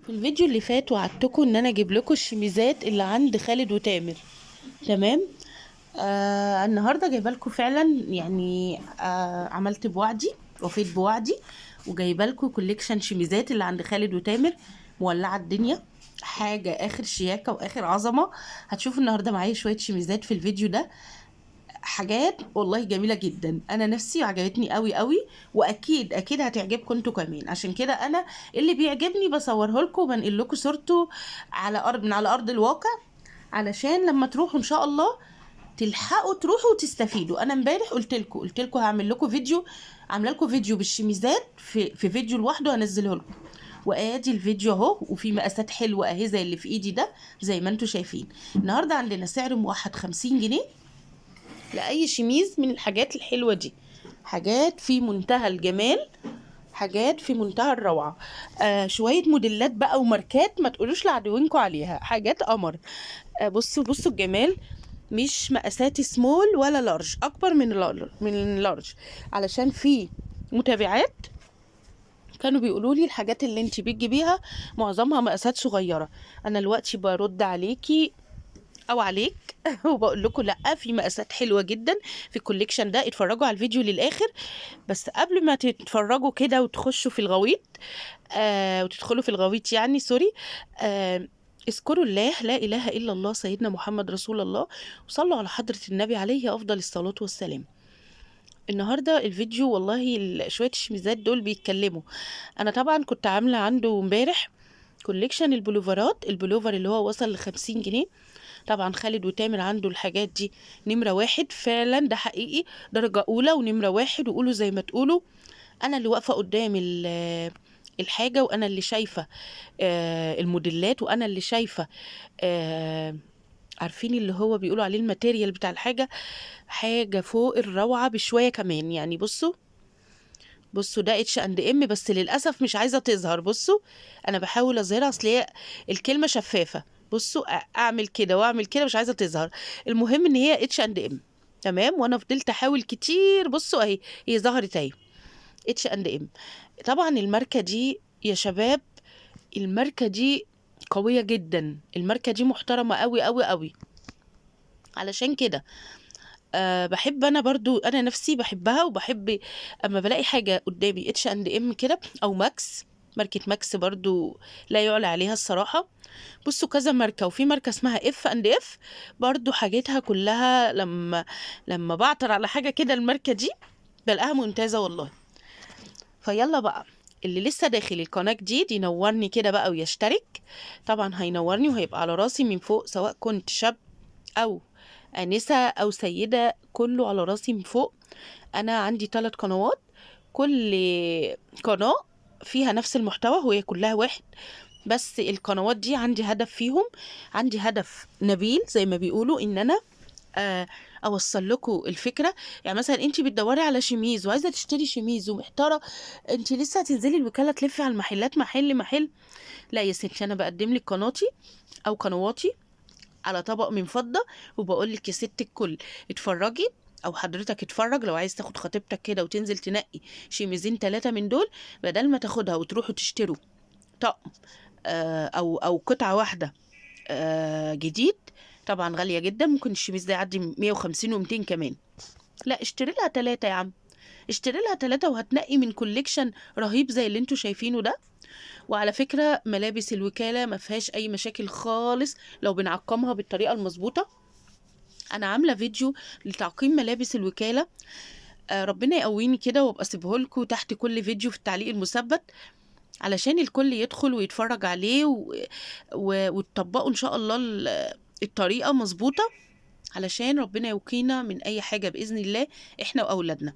في الفيديو اللي فات وعدتكم ان انا اجيب لكم الشميزات اللي عند خالد وتامر. تمام. النهارده جايبه لكم فعلا، يعني عملت بوعدي، وفيت بوعدي، وجايبه لكم collection شميزات اللي عند خالد وتامر، مولعه الدنيا، حاجة اخر شياكه واخر عظمه. هتشوفوا النهارده معايا شوية شميزات في الفيديو ده، حاجات والله جميلة جدا، انا نفسي عجبتني قوي قوي، واكيد اكيد هتعجبكم انتوا كمان. عشان كده انا اللي بيعجبني بصورة لكم وبنقل لكم صورته على ارض من على ارض الواقع، علشان لما تروحوا ان شاء الله تلحقوا تروحوا وتستفيدوا. انا امبارح قلت لكم هعمل لكم فيديو، عامله لكم فيديو بالشميزات في فيديو لوحده هنزله لكم، وادي الفيديو اهو، وفي مقاسات حلوة اهي زي اللي في ايدي ده زي ما انتم شايفين. النهارده عندنا سعر موحد 50 جنيه لاي شميز من الحاجات الحلوة دي، حاجات في منتهى الجمال، حاجات في منتهى الروعة. شوية موديلات بقى وماركات ما تقولوش لعدوينكم عليها، حاجات قمر. بصوا بصوا الجمال، مش مقاسات small ولا large، اكبر من large، علشان في متابعات كانوا بيقولوا لي الحاجات اللي انت بتجيبيها معظمها مقاسات صغيرة. انا دلوقتي برد عليكي او عليك وبقول لكم لا، في مقاسات حلوة جدا في ال collection ده. اتفرجوا على الفيديو للاخر، بس قبل ما تتفرجوا كده وتخشوا في الغويط، وتدخلوا في الغويط يعني sorry، اذكروا الله، لا اله الا الله، سيدنا محمد رسول الله، وصلوا على حضره النبي عليه افضل الصلاة والسلام. النهارده الفيديو والله شوية الشميزات دول بيتكلموا. انا طبعا كنت عامله عنده امبارح collection البلوفرات، البلوفر اللي هو وصل ل50 جنيه. طبعا خالد وتامر عنده الحاجات دي نمرة واحد، فعلا ده حقيقي، درجة أولى ونمرة واحد، وقولوا زي ما تقولوا. أنا اللي واقفة قدام الحاجة، وأنا اللي شايفة الموديلات، وأنا اللي شايفة، عارفين اللي هو بيقولوا عليه ال material بتاع الحاجة، حاجة فوق الروعة بشوية كمان. يعني بصوا بصوا ده اتش اند ام، بس للأسف مش عايزة تظهر. بصوا أنا بحاول أظهرها، أصل هي الكلمة شفافة. بصوا اعمل كده واعمل كده، مش عايزه تظهر. المهم ان هي اتش اند ام، تمام. وانا فضلت احاول كتير. بصوا اهي، هي ظهرت اهي، اتش اند ام. طبعا الماركة دي يا شباب، الماركة دي قوية جدا، الماركة دي محترمه قوي قوي قوي. علشان كده بحب انا برضو، انا نفسي بحبها، وبحب اما بلاقي حاجة قدامي اتش اند ام كده او ماكس، ماركة ماكس برضو لا يعلى عليها الصراحة. بصوا كذا ماركة، وفي ماركة اسمها اف اند اف برضو حاجتها كلها لما بعثر على حاجة كده الماركة دي بلاقيها ممتازة والله. فيلا بقى اللي لسه داخل القناة جديد ينورني كده بقى ويشترك، طبعا هينورني وهيبقى على راسي من فوق، سواء كنت شاب او انسة او سيدة، كله على راسي من فوق. انا عندي 3 قنوات، كل قناة فيها نفس المحتوى، وهي كلها واحد، بس القنوات دي عندي هدف فيهم، عندي هدف نبيل زي ما بيقولوا، ان انا اوصل لكم الفكرة. يعني مثلا انت بتدوري على شميز وعايزه تشتري شميز ومحتاره، انت لسه هتنزلي الوكالة تلفي على المحلات محل محل، لا يا ستي، انا بقدم لك قناتي او قنواتي على طبق من فضة، وبقول لك يا ست الكل اتفرجي، او حضرتك اتفرج لو عايز تاخد خطيبتك كده وتنزل تنقي شميزين 3 من دول، بدل ما تاخدها وتروحوا تشتروا طقم، او قطعه واحدة، جديد، طبعا غالية جدا، ممكن الشميز ده يعدي 150 و200 كمان، لا اشتري لها 3 يا عم، اشتري لها 3 وهتنقي من collection رهيب زي اللي انتوا شايفينه ده. وعلى فكرة ملابس الوكالة ما فيهاش اي مشاكل خالص لو بنعقمها بالطريقة المظبوطه. انا عامله فيديو لتعقيم ملابس الوكالة، ربنا يقويني كده وابقى اسيبه لكم تحت كل فيديو في التعليق المثبت، علشان الكل يدخل ويتفرج عليه وتطبقوا ان شاء الله الطريقة مظبوطة، علشان ربنا يوقينا من اي حاجة باذن الله احنا واولادنا.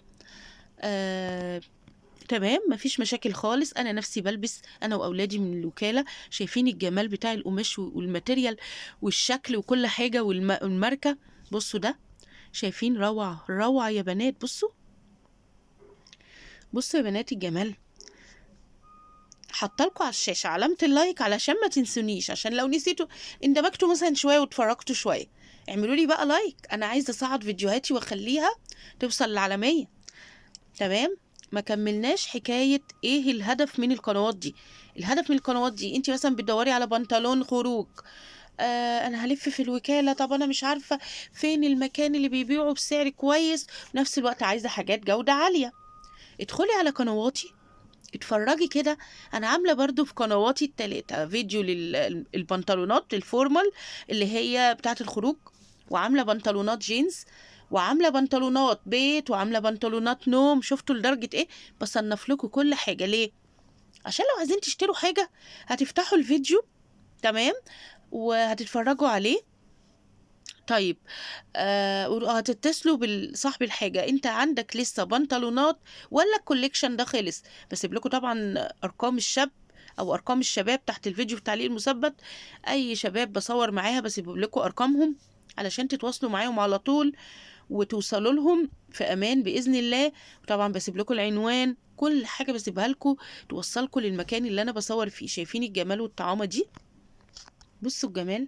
تمام، مفيش مشاكل خالص. انا نفسي بلبس انا واولادي من الوكالة، شايفين الجمال بتاع القماش وال material والشكل وكل حاجة والماركه. بصوا ده، شايفين روعه روعه يا بنات. بصوا بصوا يا بنات الجمال. حاطه لكم على الشاشة علامة ال like علشان ما تنسونيش، عشان لو نسيتوا اندمجتوا مثلا شوية واتفرجتوا شوية، اعملوا لي بقى like. انا عايزه اصعد فيديوهاتي واخليها توصل للعالمية. تمام، ما كملناش حكاية ايه الهدف من القنوات دي. الهدف من القنوات دي، انت مثلا بتدوري على بنطلون خروج، انا هلف في الوكالة، طب انا مش عارفة فين المكان اللي بيبيعه بسعر كويس، في نفس الوقت عايزة حاجات جودة عالية. ادخلي على قنواتي اتفرجي كده، انا عاملة برضو في قنواتي التلاتة فيديو للبنطلونات ال formal اللي هي بتاعة الخروج، وعاملة بنطلونات جينز، وعاملة بنطلونات بيت، وعاملة بنطلونات نوم. شفتوا لدرجة ايه؟ بصنف لكم كل حاجة. ليه؟ عشان لو عايزين تشتروا حاجة هتفتحوا الفيديو، تمام، وهتتفرجوا عليه. طيب وهتتصلوا بصاحب الحاجة، انت عندك لسه بنطلونات ولا ال collection ده خلص؟ بسيب لكم طبعا ارقام الشاب او ارقام الشباب تحت الفيديو في التعليق المثبت. اي شباب بصور معاها بسيب لكم ارقامهم علشان تتواصلوا معاهم على طول وتوصلوا لهم في امان باذن الله. وطبعا بسيب لكم العنوان، كل حاجة بسيبها لكم توصلكم للمكان اللي انا بصور فيه. شايفين الجمال والطعامه دي؟ بصوا الجمال،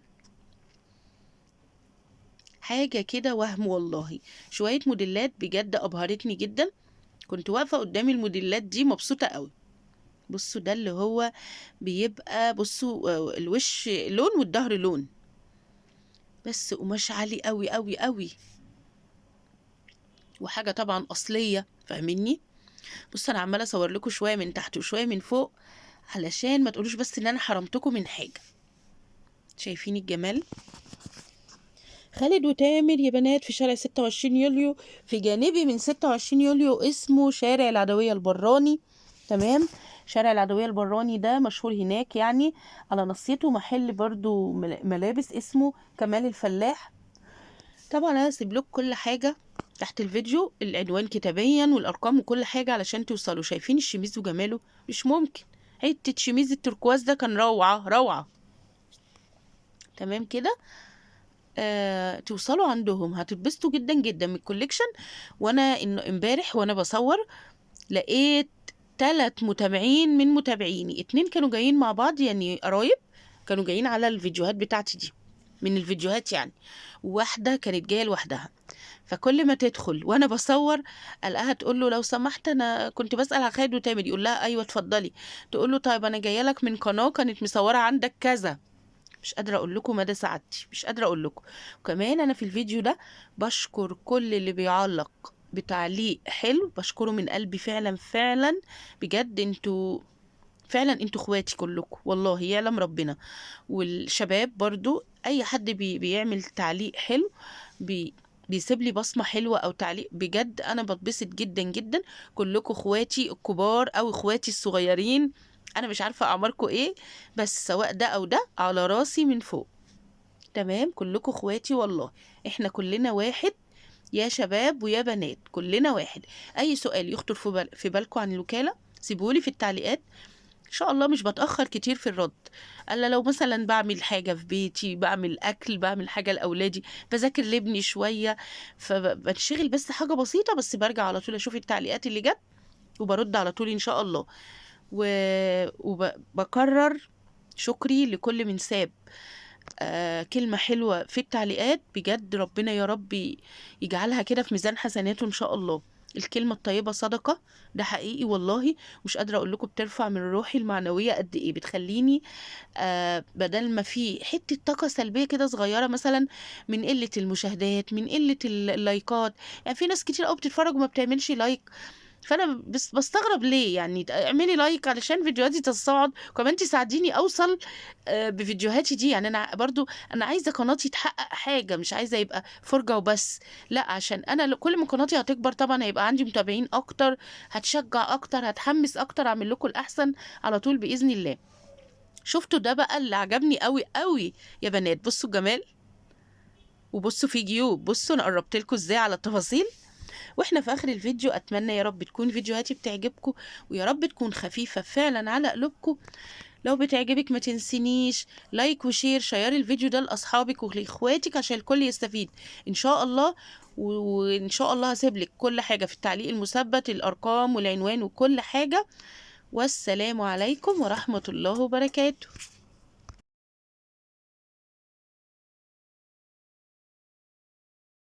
حاجة كده وهم والله. شوية موديلات بجد ابهرتني جدا، كنت واقفة قدام الموديلات دي مبسوطة قوي. بصوا ده اللي هو بيبقى، بصوا الوش لون والظهر لون، بس قماش عالي قوي قوي قوي، وحاجه طبعا اصلية، فاهميني؟ بصوا انا عماله اصور لكم شوية من تحت وشوية من فوق علشان ما تقولوش بس ان انا حرمتكم من حاجة. شايفين الجمال؟ خالد وتامر يا بنات في شارع 26 يوليو، في جانبي من 26 يوليو اسمه شارع العدوية البراني، تمام. شارع العدوية البراني ده مشهور هناك، يعني على نصيته محل برضو ملابس اسمه كمال الفلاح. طبعا انا هسيب لكم كل حاجة تحت الفيديو، العنوان كتابيا والارقام وكل حاجة علشان توصلوا. شايفين الشميز وجماله؟ مش ممكن، حتة شميز التركواز ده كان روعة روعة، تمام كده. توصلوا عندهم هتتبسطوا جدا جدا من ال collection. وانا امبارح وانا بصور لقيت 3 متابعين من متابعيني، 2 كانوا جايين مع بعض، يعني قرايب، كانوا جايين على الفيديوهات بتاعتي دي، من الفيديوهات يعني، وواحدة كانت جاية لوحدها. فكل ما تدخل وانا بصور الاقيها تقول له لو سمحت انا كنت بسأل على خالد وتامر، يقول لها ايوه اتفضلي، تقول له طيب انا جاية لك من قناة كانت مصوره عندك كذا. مش قادرة اقول لكم مدى سعادتي، مش قادرة اقول لكم. وكمان انا في الفيديو ده بشكر كل اللي بيعلق بتعليق حلو، بشكره من قلبي فعلا فعلا بجد. انتوا فعلا انتوا اخواتي كلكم والله، يعلم ربنا. والشباب برضو اي حد بيعمل تعليق حلو، بيسيب لي بصمة حلوة او تعليق، بجد انا بتبسط جدا جدا. كلكم اخواتي الكبار او اخواتي الصغيرين، انا مش عارفة اعماركم ايه، بس سواء ده او ده على راسي من فوق، تمام. كلكم اخواتي والله، احنا كلنا واحد يا شباب ويا بنات، كلنا واحد. اي سؤال يخطر في بالكم عن الوكالة سيبولي في التعليقات، ان شاء الله مش بتأخر كتير في الرد. الا لو مثلا بعمل حاجة في بيتي، بعمل اكل، بعمل حاجة لاولادي، بذاكر لابني شوية، فبنشغل بس حاجة بسيطة، بس برجع على طول اشوف التعليقات اللي جت وبرد على طول ان شاء الله. وبكرر شكري لكل من ساب كلمة حلوة في التعليقات، بجد ربنا يا رب يجعلها كده في ميزان حسناته إن شاء الله. الكلمة الطيبة صدقة، ده حقيقي والله، مش قادرة أقول لكم بترفع من روحي المعنوية قد إيه، بتخليني بدل ما في حتة طاقة سلبية كده صغيرة مثلا من قلة المشاهدات، من قلة اللايكات، يعني في ناس كتير قوي بتتفرج وما بتعملش like، فأنا بس بستغرب ليه، يعني اعملي like علشان فيديوهاتي تتصاعد، وكمان تساعديني أوصل بفيديوهاتي دي. يعني أنا برضو عايزة قناتي تحقق حاجة، مش عايزة يبقى فرجة وبس، لا، عشان أنا كل ما قناتي هتكبر طبعا هيبقى عندي متابعين أكتر، هتشجع أكتر، هتحمس أكتر، أعمل لكم الأحسن على طول بإذن الله. شفتوا ده بقى اللي عجبني قوي قوي يا بنات، بصوا الجمال، وبصوا في جيوب، بصوا أنا قربت لكم إزاي على التفاصيل. واحنا في اخر الفيديو اتمنى يا رب تكون فيديوهاتي بتعجبكم، ويا رب تكون خفيفة فعلا على قلوبكم. لو بتعجبك ما تنسينيش like و share، شيري الفيديو ده لاصحابك ولاخواتك عشان الكل يستفيد ان شاء الله. وان شاء الله هسيب لك كل حاجة في التعليق المثبت، الارقام والعنوان وكل حاجة. والسلام عليكم ورحمة الله وبركاته.